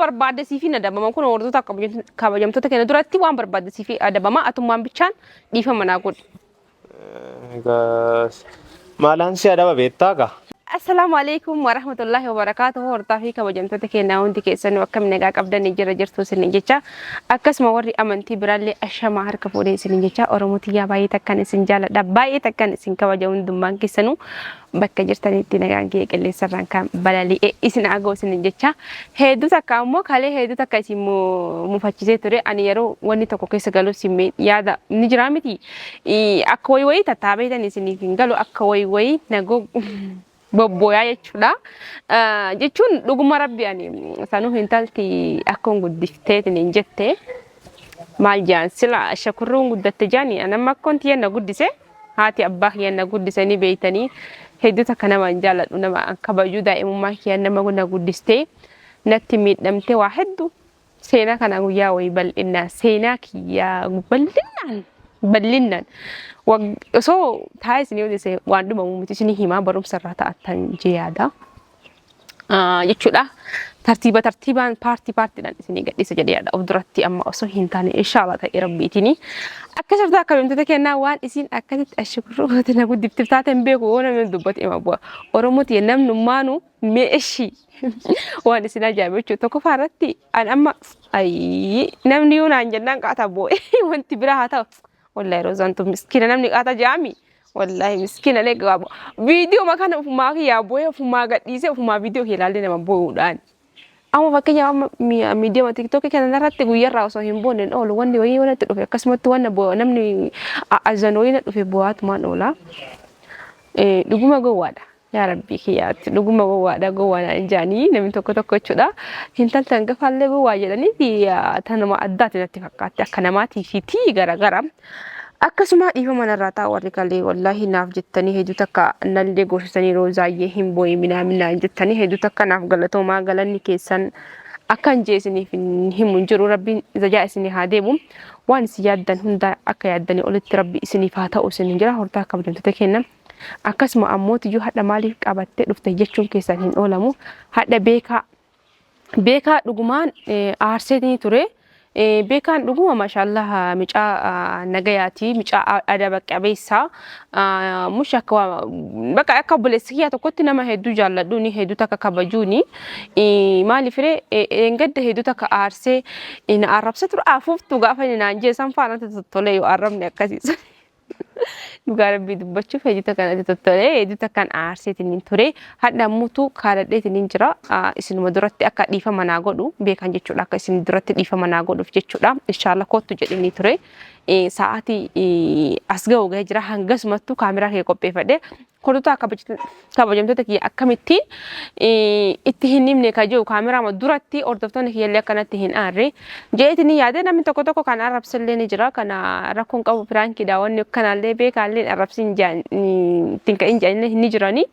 barbaadde siifin adabama kun hordoftoota kabajamtoota keenya duratti waan barbaadde siifii adabama atummaan bichaan dhiifama naa godhi. Egaa maalaan si adaba beektaa gaa? Assalaamu alaikum warahmatullahi wabarakaatuhu. Hordoftoota fi kabajamtoota keenyaa hundi keessanuu akkam nagaa qabdanii jira jirtu isinin jecha, akkasuma warri amantii biraallee ashamaa harka fuudhee isinin jecha. Oromoo tiyyaa, baay'ee takkan isin jaaladha, baay'ee takkan isin kabaja. Hundummaan keessanuu bakka jirtanitti nagaan kiyya qilleensarraan kan balali'e isin agoo isinin jecha. Hedduu takka ammoo kalee hedduu takka isin mufachisee ture. Ani yeroo wanni tokko keessa galu simmee yaada ni jiraa miti, akka wayii wayii tattaabeetan isiniif hin galu, akka wayii wayii nagoo bobbooyaa jechuudha. Jechuun dhuguma rabbi ani sanuu intalti akka guddifteetiin hin jette maal jaan sila shakurruun guddatte jaani. Anamma akkoon tiyya na guddise, haati abbaa kiyya na guddisanii beeytanii, hedduu takka nama hin jaaladhu, nama an kabaju. Daa'imummaa kiyya nama na guddistee natti miidhamte waa hedduu. Seenaa kana guyyaa wayii bal'innaan, seenaa kiyyaa bal'innaan bal'innaan osoo taa'ee isinii odeesse waan dhumamu miti, isinii himaa, barumsa irraa ta'attan jee yaada. Jechuudha. Tartiiba tartiibaan, paartii paartiidhaan isinii gadhiisa jedhee yaada, of duratti amma osoo hin taane, inshaallah ta'e rabbiitiin. Akka sirtaa kabajamtoota kennaa waan isin akkasitti ashukurruu goote na guddiftif taate hin beeku, yoo namni dubbate ima bu'a. Oromoo tiyya, namnummaanu mee ishii waan isin ajaa'iba jechuudha. Tokkoffaa irratti an amma ayyii namni yoo naan jennaan qaata boo'e, wanti biraa haa ta'u. Wallahi Roozaan tun miskiina, namni qaata jaami. Wallahi miskiina lee gabaaboo. Viidiyoo kana ofumaa kiyyaa boo'ee ofumaa gadhiisee ofumaa viidiyoo kiyya ilaallee nama boo'uudhaan. Amma fakkeenyaaf amma miidiyaa TikTokii kana irratti guyyarraa osoo hin boonne hin oolu. Wanni wayii wanatti dhufe akkasumatti wanna namni azan wayii na dhufe bo'aatumaan oola. Dhuguma gowwaadha. Yaa Rabbii kiyyaatti, dhuguma gowwaadha, gowwaa naan jaanii namni tokko tokko jechuudha. Intalti hangafaallee gowwaa jedhanii tanuma addaati natti fakkaatti, akka namaatii fi tii garagara. Akkasuma dhiifama narraa ta'a warri kalee wallaahi naaf jettanii hedduu takka nallee gorsisanii, Roozaayyee hin boo'in minaaminaan jettanii, hedduu takka naaf galatoomaa. Galanni keessan akkan jee isiniif hin himu hin jiru. Rabbiin zajaa isinii haa deebu, waan isin yaaddan hunda akka yaaddanii olitti Rabbi isiniif haa ta'u isin jira, hortaa kabajamtoota kenna. Akkasuma ammoo tiyyuu hadha maaliif qabattee dhufte jechuun keessan hin oolamu. Hadha beekaa beekaa dhugumaan aarseetii ture. Beekaan dhuguma maashaallah micaa nagayaati, micaa adaba qabeessa, mush akka bakka akka obboleessa kiyyaa tokkotti nama hedduu jaalladhuuni, hedduu takka kabajuuni. Maaliif ree, eengadda hedduu takka aarsee na arrabsa ture, afuuftu gaafa inni naan jee san faana tottole yoo arrabni akkasii. Dhugaa Rabbii dubbachuuf hedduu takka natti tottolee, hedduu takkaan aarseetiin hin ture. Hadha ammuutu kaadhadheetiin hin jira. Isinuma duratti akka dhiifama naa godhu beekan jechuudha. Akka isin duratti dhiifama naa godhuuf jechuudha. Inshaalla kottu jedhanii ture. Sa'aatii as ga'u ga'ee jira. Hangasumattuu kaameraa kee qopheeffadhe. Hordoftoota kabajamtoota kiyya, akkamittiin itti hin himne ka jiru, kaameraama duratti hordoftoonni kiyyallee akkanatti hin aarre jeetiin ni yaade. Namni tokko tokko kan arrabsillee ni jira. Kana rakkoon qabu, piraankiidha, wanni akkanaallee beekaallee arrabsiin ittiin ka'in jedhanillee ni jirani.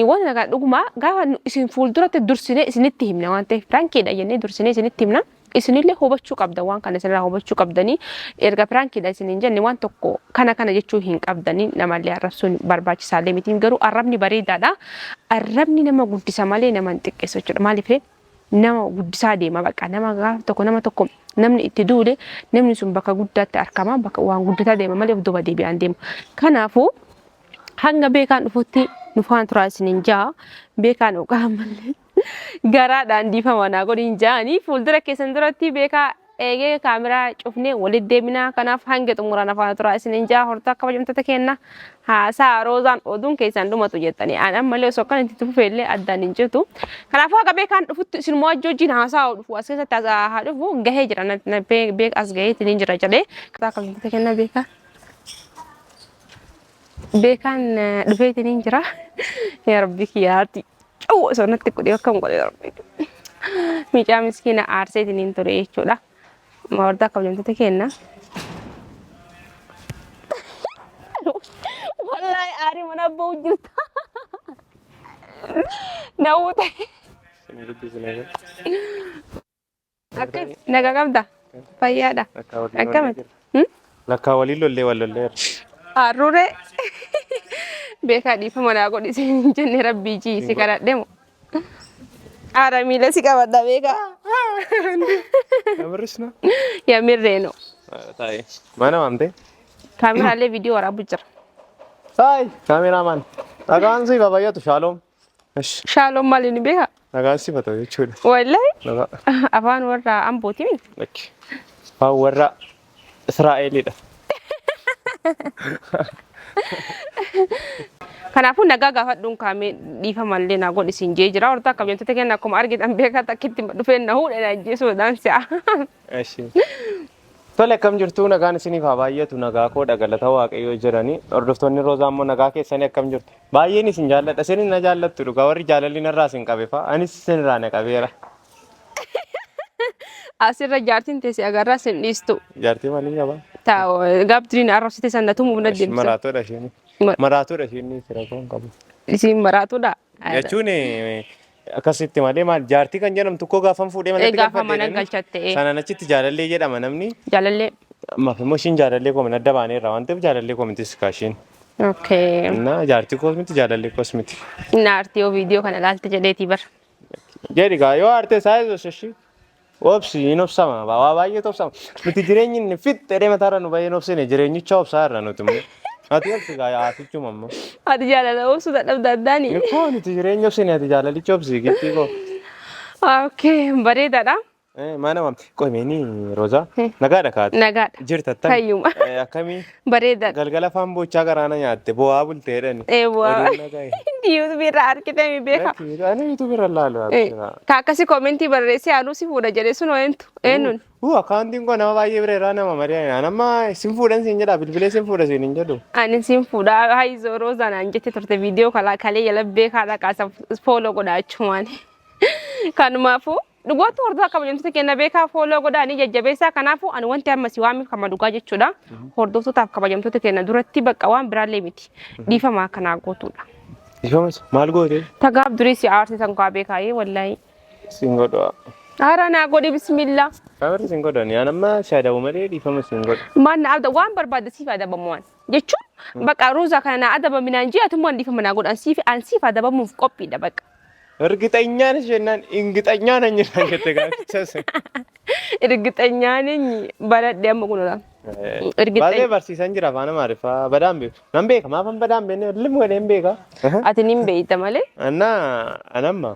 Wanti kana dhuguma gaafa isin fuulduratti dursinee isinitti himna waan ta'eef, piraankiidha jennee dursinee isinitti himna. Isinillee hubachuu qabda, waan kana isinirraa hubachuu qabdanii. Erga piraankiidha isin hin jenne waan tokko kana kana jechuu hin qabdanii, namallee arrabsuun barbaachisaallee miti. Garuu arrabni bareedaadha. Arrabni nama guddisa malee nama hin xiqqeessu jechuudha. Maaliif, nama guddisaa deema. Bakka nama gaafa tokko nama tokko namni itti duule, namni sun bakka guddaatti argama, bakka waan guddataa deema malee of duuba deebi'aan deemu. Kanaafuu hanga beekaan dhufutti nu faana turaa isiniin jaa. Beekaan ogaa malee garaadhaan dhiifama naa godhin jaanii fuuldura keessan duratti beekaa eegee kaameraa cufnee walitti deebinaa. Kanaaf hanga xumuraan afaan turaa isiniin jaa, hortaa kabajamtoota kenna. Haasaa Roozaan oduun keessan dhumatu jettanii, an ammallee osoo akkan itti fufee illee addaan hin citu. Kanaafuu haga beekaan dhufutti isin wajjin haasaa dhufu, as keessatti haa dhufu, gahee jira, beek as gaheetiin hin jira jedhee kabajamtoota kenna. Beekaa beekaan dhufeetiin hin jira. Yaa Rabbi kiyyaati. Cawwa osoo natti godhee akkam godhe, yaa Rabbi. Mucaa miskiina aarseetiin hin ture jechuudha. Hordaa kabajamtoota kenna. Wallaahi aarii mana ba'u jirta. Nawute. Akka nagaa qabda? Fayyaadha. Akkamitti? Lakkaa waliin lollee wal lolleerra. Harruree beekaa dhiifama naa godhi isin hin jenne, rabbii jii si kadhadhe moo? Aara miila si qabadha beekaa. Yamirris na. Yamirree no. Taa'ee. Mana waamtee? Kaameraalee viidiyoo waraabu jira. Hi, kaameraamaan. Nagaan siif haa baay'atu shaaloom. Ish, Shaaloom maali ni beekaa? Nagaan siif haa ta'u jechuudha. Wallahi Nagaa. afaan warra Ambooti mi? Lakki. Afaan warra Israa'elidha. Kanaafuu nagaa gaafadhuun kaamee dhiifamallee naa godhi siin jee jira. Hortaa kabajamtoota keenya akkuma argitan beekaa takkitti dhufeen na huudhe na ajjeesuudhaan si'a. Eshi. Tole, akkam jirtu? Nagaan isiniif haa baay'atu. Nagaa koodha, galata Waaqayyoo jiranii. Hordoftoonni Roozaa immoo nagaa keessanii, akkam jirtu? Baay'een isin jaalladha. Isin na jaallattu dhugaa, warri jaalalli narraa isin qabe fa'a, anis isinirraa na qabeera. Asirra jaartiin teesse agarraa sin dhiistu. Jaartii maaliin qaba? Gaabdiriin arrabsite sana na tumuuf na deemsa. Maraatuudha isheen. Maraatuudha isheen, fira koo hin qabu. Isiin maraatuudha. Jechuun akkasitti malee maal jaartii kan jedhamtu koo gaafan fuudhee manatti Gaafa mana galfadhe. galchatte. Sanaan achitti jaalallee jedhama namni. Jaalallee. Ammaaf immoo ishiin jaalallee koo adda baaneerra waan ta'eef jaalallee koo miti kaashiin. Okay. Innaa jaartii koos miti, jaalallee koos miti. Inni aartii yoo viidiyoo kana ilaalte jedheetii bara. Jedhi gaa, yoo aarte isaa shashi. Obsi hin obsama, waa baay'eetu obsama. Nuti jireenyi inni fit jedhee mataarra nu baay'een obsine, jireenyicha obsaa irra nuti immoo. Ati obsi gaa, haasichuma immoo. Ati jaalala obsuu dadhabda addaani. Koo nuti jireenya obsine, ati jaalalicha obsi gittii koo. Okay, bareedaadha. Maana waamte? Qoy Roozaa, nagaadha kaate? Nagaadha. Jirta attami? Fayyuma. Akkamii? Bareedaadha. Galgala afaan boochaa garaana nyaatte, bo'aa bulteedhani. Ee bu'aa. Oduun nagaye. YouTube irraa argitee mi beeka? Ani YouTube irra laalu. Ka akkasii comment barreessee anuu si fuudha jedhee sun eentu? Eenyuun? Accountiin koo nama baay'ee bira irraa nama malee ani amma sin fuudhan siin jedha, bilbilee sin fuudha siin hin jedhu. Ani sin fuudha haayizoo Roozaa naan jette turte, viidiyoo kalaa kalee jala beekaadha kaasa follow godha achumaan. Kanumaafuu dhugoota hordofaa kabajamtoota keenya beekaa follow godhaa ni jajjabeessaa. Kanaafuu ani wanti amma si waamiif kama dhugaa jechuudha. Hordoftootaaf kabajamtoota keenya duratti bakka waan biraallee miti. Dhiifama akkanaa gootuudha. Dhiifamas maal goote? Tagaaf durii si aarsisan kaa beekaayee wallaahi. Siin godhu. Hara naa godhi, bismillah. Kabari siin godhu, ani amma si adabu malee dhiifama siin godhu. Maal na abda, waan barbaadde siif adabamu waan. Jechuun bakka Roozaa kana naa adabami naan jee, atummaan dhiifama naa godhan siif, an siif adabamuuf qophiidha bakka. እርግጠኛ ነሽ jennaan እንግጠኛ ነኝ naan jette gaafichas. እርግጠኛ ነኝ baradhe amma kunula. Baay'ee barsiisan jira afaan Amaariffaa badaan beeku. Nan beeka, maafan badaan beekne lim godhee hin beeka. Ati nin beeyta malee. Annaa anamma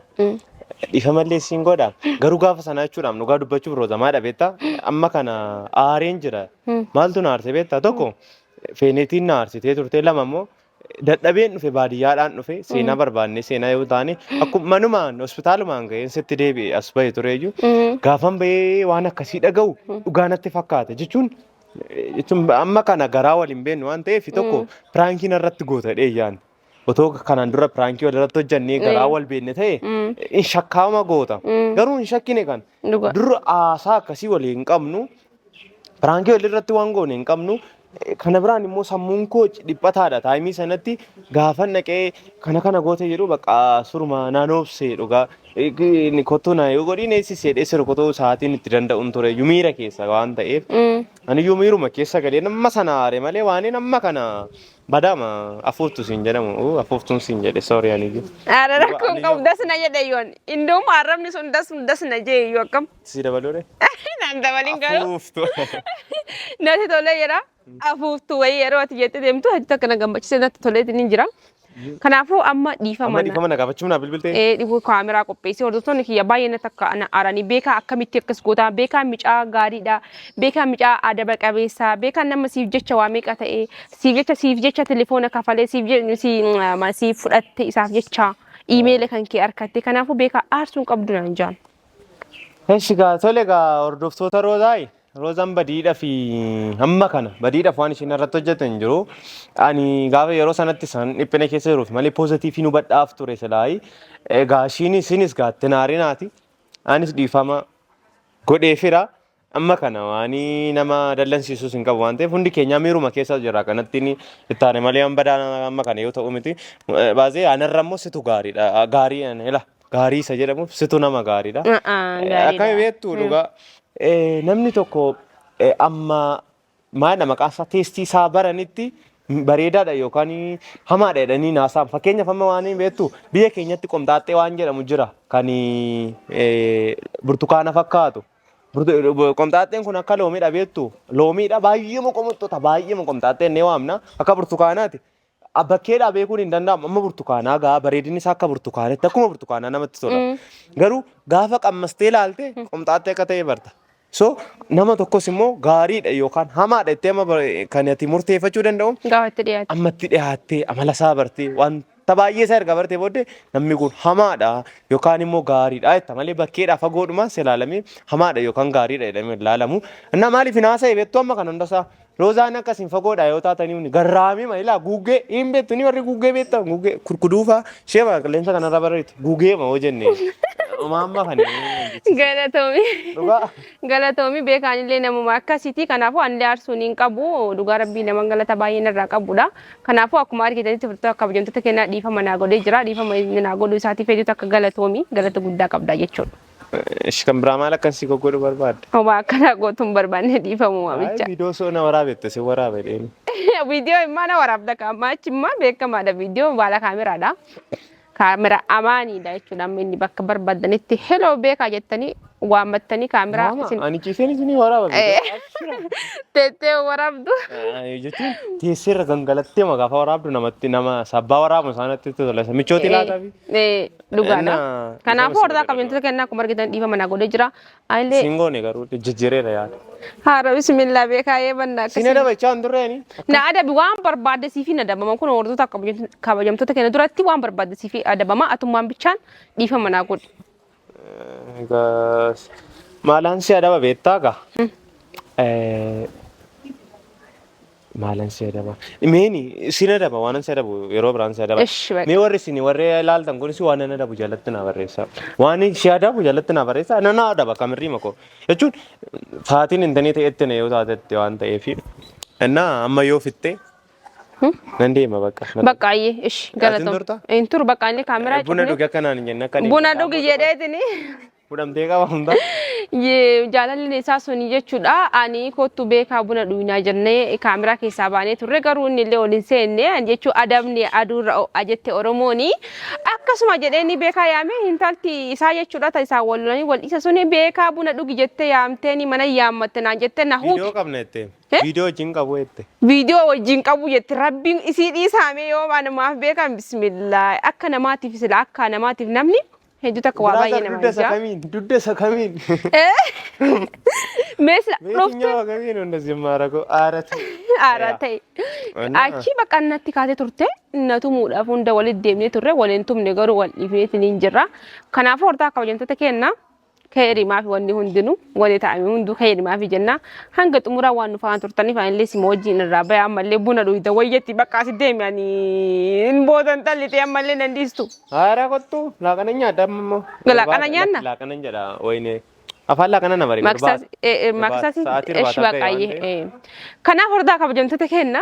dhiifamallee siin godha. Garuu gaafa sana jechuudhaaf, dhugaa dubbachuuf, Rooza maadha beektaa? Amma kana aareen jira. Maaltu na aarse beektaa? Tokko feenetiin na aarsitee turte, lama immoo dadhabeen dhufe, baadiyyaadhaan dhufe, seenaa barbaanne seenaa yoo taane akkuma manumaan hospitaalumaan ga'een sitti deebi'e as bahe tureeyyuu, gaafan bahee waan akkasii dhaga'u dhugaa natti fakkaate. Jechuun amma kana garaa wal hin beeknu waan ta'eef, tokko prankiin irratti goota dheeyyaan. Otoo kanaan dura prankii wal irratti hojjannee garaa wal beekne ta'e hin shakkaama goota. Garuu hin shakkine kan. Dur haasaa akkasii walii hin qabnu. Prankii wal irratti waan goone hin qabnu. Kana biraan immoo sammuun koo dhiphataadha. Time sanatti gaafa naqee kana kana goote jedhu bakka suruma naan obsee dhugaa. Kottuu na yoo godhiin eessisee dheesse rukutuu sa'aatiin itti danda'uun ture miira keessa waan ta'eef. Ani iyyuu miiruma keessa galee nama sana aare malee waan amma kana badaama afuuftu siin jedhamu, afuuftuun siin jedhe, sorry ani iyyuu. Aara rakkoon qabu, dasna jedhe yoon. Indoom arrabni sun das dasna jee iyyuu akkam. Si dabaluure? Naan dabalin garuu. Afuuftu. Natti tolee jira. Afuuftu wayii yeroo ati jettee deemtu hedduu akka na gammachiise natti toleetiin ni jira. Kanaafuu amma dhiifama Amma dhiifama na gaafachuun naa bilbiltee? Ee, dhibuu kaameraa qopheessee hordoftoonni kiyya baay'ee natti akka ana aaranii, beekaa akkamitti akkas gootaa, beekaa micaa gaariidha, beekaa micaa adaba qabeessa, beekaa nama siif jecha waa meeqa ta'e, siif jecha telefoona kafalee siif siif fudhatte, isaaf jecha iimeela kan kee argatte, kanaafuu beekaa aarsuun qabdu naan jaan. Eshi gaa, tole gaa, hordoftoota Roozaayi. Roozaan badiidha fi hamma kana badiidhaaf waan isheen irratti hojjete hin jiru. Ani gaafa yeroo sanatti san dhiphina keessa jiruuf malee positive nu badhaaf ture silaayi. Egaa ishiin isinis gaatte naarinaati. Anis dhiifama godheefira. Amma kana waan nama dallansiisus hin qabu waan ta'eef, hundi keenya miiruma keessa jira kanatti itti aane malee waan badaa amma kana yoo ta'u miti. Baasee anarra immoo situ gaariidha. Gaarii ila gaarii isa jedhamuuf situ nama gaariidha. Akkami beektu dhugaa namni tokko amma maal maqaa isaa taste isaa baranitti Bareedaadha yookaan hamaadha jedhanii naasaan. Fakkeenyaaf amma waan hin beektu, biyya keenyatti qomxaaxxee waan jedhamu jira kan burtukaana fakkaatu. Qomxaaxxeen kun akka loomiidha beektu. Loomiidha, baay'ee qomoxxota, baay'ee qomxaaxxee jennee waamna, akka burtukaanaati. Bakkeedhaa beekuun hin danda'amu. Amma burtukaanaa gaa bareedinni isaa akka burtukaanatti, akkuma burtukaanaa namatti tola. Garuu gaafa qammastee ilaalte qomxaaxxee akka ta'e barta. So nama tokkos immoo gaariidha yookaan hamaadha itti amma kan ati murteeffachuu danda'u gaafa itti dhiyaate. Amma itti dhiyaattee amala isaa bartee, wanta baay'ee isaa erga bartee booddee, namni kun hamaadha yookaan immoo gaariidha jetta malee bakkeedhaa fagoodhuma si ilaalamee hamaadha yookaan gaariidha jedhamee hin ilaalamu. Innaa maaliif hin haasa'e beektu? Amma kan hunda isaa Roozaan akkasiin fagoodha yoo taatanii garraamii ma ilaa guugee hin beektu ni warri guugee beektan guugee kurkuduufaa ishee ma qilleensa kanarra bareedu guugee ma hoo jenne amma kan Galatoomi. Dhugaa. Galatoomi, beekaan illee namuma akkasiiti. Kanaafuu anillee aarsuun hin qabu. Dhugaa rabbii nama galata baay'ee narraa qabudha. Kanaafuu akkuma argitanitti furtuu kabajamtoota kennaa dhiifama naa godhee jira. Dhiifama inni naa godhuu isaatiif hedduutu akka galatoomi. Galata guddaa qabda jechuudha. Ishi, kan biraa maal akkan si goggodhu barbaadde? Homaa akkanaa gootu hin barbaanne, dhiifamuma bicha. Viidiyoo soo na waraabette si waraabe dheeni. Viidiyoo immaa na waraabda kaammaa achi immaa beekamaadha. Viidiyoo baala kaameraadha. Kaamera amaaniidha jechuudha. Amma inni bakka barbaadanitti "Hello beekaa" jettanii waammattanii kaameraa Maama isin ani ciiseen isinii waraaba viidiyoo. Teettee waraabdu. Jechuun teessee irra gangalattee gaafa waraabdu namatti nama sabbaa waraabu isaanitti tola. Michooti laataa fi. Dhugaadha. Innaa Kanaafuu dhiifama hordaa si qabeenyota kennaa akkuma argitan dhiifama naa godhee jira. Anillee Siin goone garuu jijjiireera yaada. Haara bismillaa beekaa eebanna Siin akkasii. adabachaa hin turreeni. Na adabi, waan barbaadde siifi na adabama. Kun hordoftoota kabajamtoota keenya duratti waan barbaadde siifi adabama. Atummaan bichaan dhiifama naa godhi. Egaa maalaan si adaba beektaa gaa? Maalaan si adaba? Meeni sin adaba, waan si adabu yeroo biraan si adaba. Ishi baqa. Mee warri isin warri ilaaltan kunis waan nan adabu jalatti na barreessa. Waan si adabu jalatti na barreessa. Na na adaba kamirrii makoo. Jechuun sa'aatiin hin ta'etti na yoo taatetti waan ta'eef. Innaa amma yoo fitte nan deema bakka. Bakka ayyee ishi galatoom. Turta? Hin turu, bakka illee kaameraa Buna cufnee. dhugi akkanaan hin jenne akka Buna dhugi jedheetini. Fudhamtee qaba hunda. Jaalalli isaa suni jechuudha. Ani "Kottu beekaa, buna dhugnaa" jennee kaameraa keessaa baanee turre, garuu inni illee ol hin seenne jechuu. Adabni aduurra ho'a jette Oromooni. Akkasuma jedhee inni beekaa yaame, intalti isaa jechuudha ta isaa wal lolanii wal dhiisa suni "Beekaa, buna dhugi" jettee yaamteeni mana yaammatte naan jette na Viidiyoo huute. qabna jette. Eh? Viidiyoo wajjin qabu jette. Viidiyoo wajjin qabu jette. Rabbiin isii dhiisaame yoo anumaaf beekan bismillah akka namaatiif sila akka namaatiif namni hedduu takka waa baay'ee Brother nama dugda isa ijaa. kamiin? Dugda isa kamiin? Mee sila dhufte Meetinyaa kamiin hunda zimmaara koo aarate. Aaraa ta'e. Achi bakka natti kaatee turte na tumuudhaaf hunda walitti deemnee turre, waliin tumne garuu wal dhiifneetiin hin jirra. Kanaafuu hordaa kabajamtoota keenya, keerimaa fi wanni hundinuu walii ta'ame hunduu keerimaa fi jenna. Hanga xumuraa waan nu faana turtaniif anillee sima wajjin irraa baya. Ammallee buna dhuyda wayyatti bakka asi deemi, ani hin boodan xallitee ammallee nan dhiistu. Haaraa kottu, laaqana nyaadha amma immoo. Laaqana nyaanna? Laaqana jedha wayine. Afaan laaqana na bari. Maksas Sa'aatii esh irbaataaf ga'e waan baqqaayyee. ta'eef. Kanaaf hordaa kabajamtoota keenya.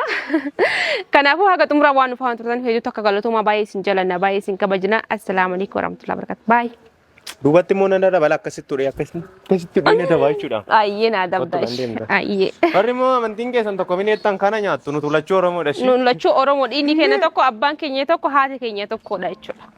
Kanaafuu haga xumuraa waan nu faana turtan hedduu takka galatoomaa, baay'ee isin jalanna, baay'ee isin kabajna. Assalaamu alaikum warahmatullahi wabarakatuh. Baay'ee. Duubatti immoo nan dabala, akkasitti ture, akkasitti hudhee na dabaa jechuudha. Ayyee naa dabda. Kottu kan deemta. Ayyee. Warri immoo amantiin keessan tokko mineettan kana nyaattu, nutu lachuu Oromoodha. Nuun lachuu Oromoo, dhiigni keenya tokko, abbaan keenya tokko, haati keenya tokkodha jechuudha.